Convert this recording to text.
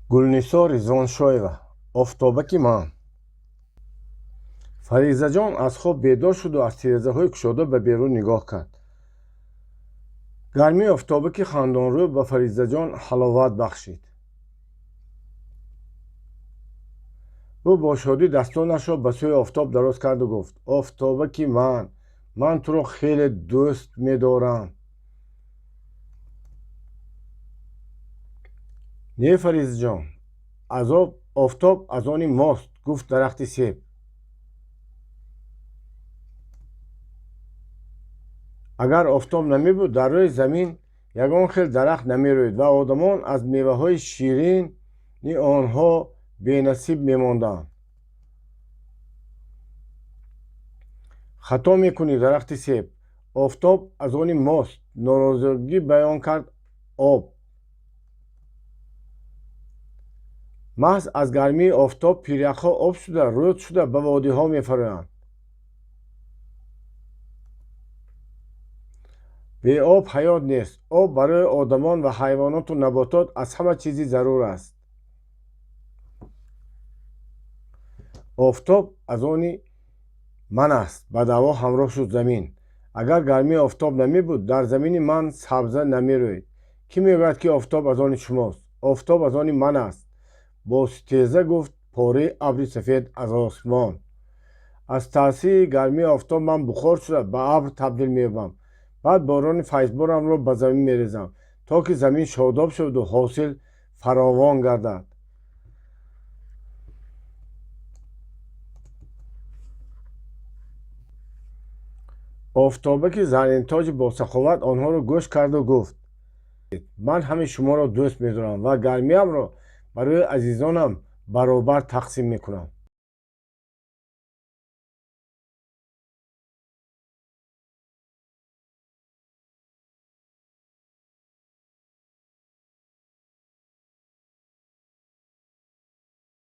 Гулнисо Ризвоншоева. Офтобаки ман. Фаризаҷон аз хоб бедор шуду аз тирезаҳои кушода ба берун нигоҳ кард. Гармии офтобаки хандонрӯ ба Фаризаҷон ҳаловат бахшид. Ӯ бо шодӣ дастонашро ба сӯи офтоб дароз карду гуфт: «Офтобаки ман, ман туро хеле дӯст медорам». Не, Фаризаҷон, офтоб аз они мост, гуфт дарахти себ. Агар офтоб намебуд, дар рӯи замин ягон хел дарахт намерӯид ва одамон аз меваҳои ширини онҳо бенасиб мемонданд. Хато мекунӣ, дарахти себ, офтоб аз они мост, норозигӣ баён кард об. Маҳз аз гармии офтоб пиряхҳо об шуда, рӯд шуда ба водиҳо мефароянд. Бе об ҳаёт нест. Об барои одамон ва ҳайвоноту наботот аз ҳама чизи зарур аст. Офтоб аз они ман аст, ба даъво ҳамроҳ шуд замин. Агар гармии офтоб намебуд, дар замини ман сабза намерӯид. Кӣ мегӯяд, ки офтоб аз они шумост? Офтоб аз они ман аст, бо ситеза гуфт пораи абри сафед аз осмон. Аз таъсири гармии офтоб ман бухор шуда ба абр табдил меёбам. Баъд борони файзборамро ба замин мерезам, то ки замин шодоб шаваду ҳосил фаровон гардад. Офтобаки зарринтоҷи босаховат онҳоро гӯш карду гуфт: «Ман ҳамаи шуморо дӯст медорам ва гармиамро барои азизонам баробар тақсим мекунам».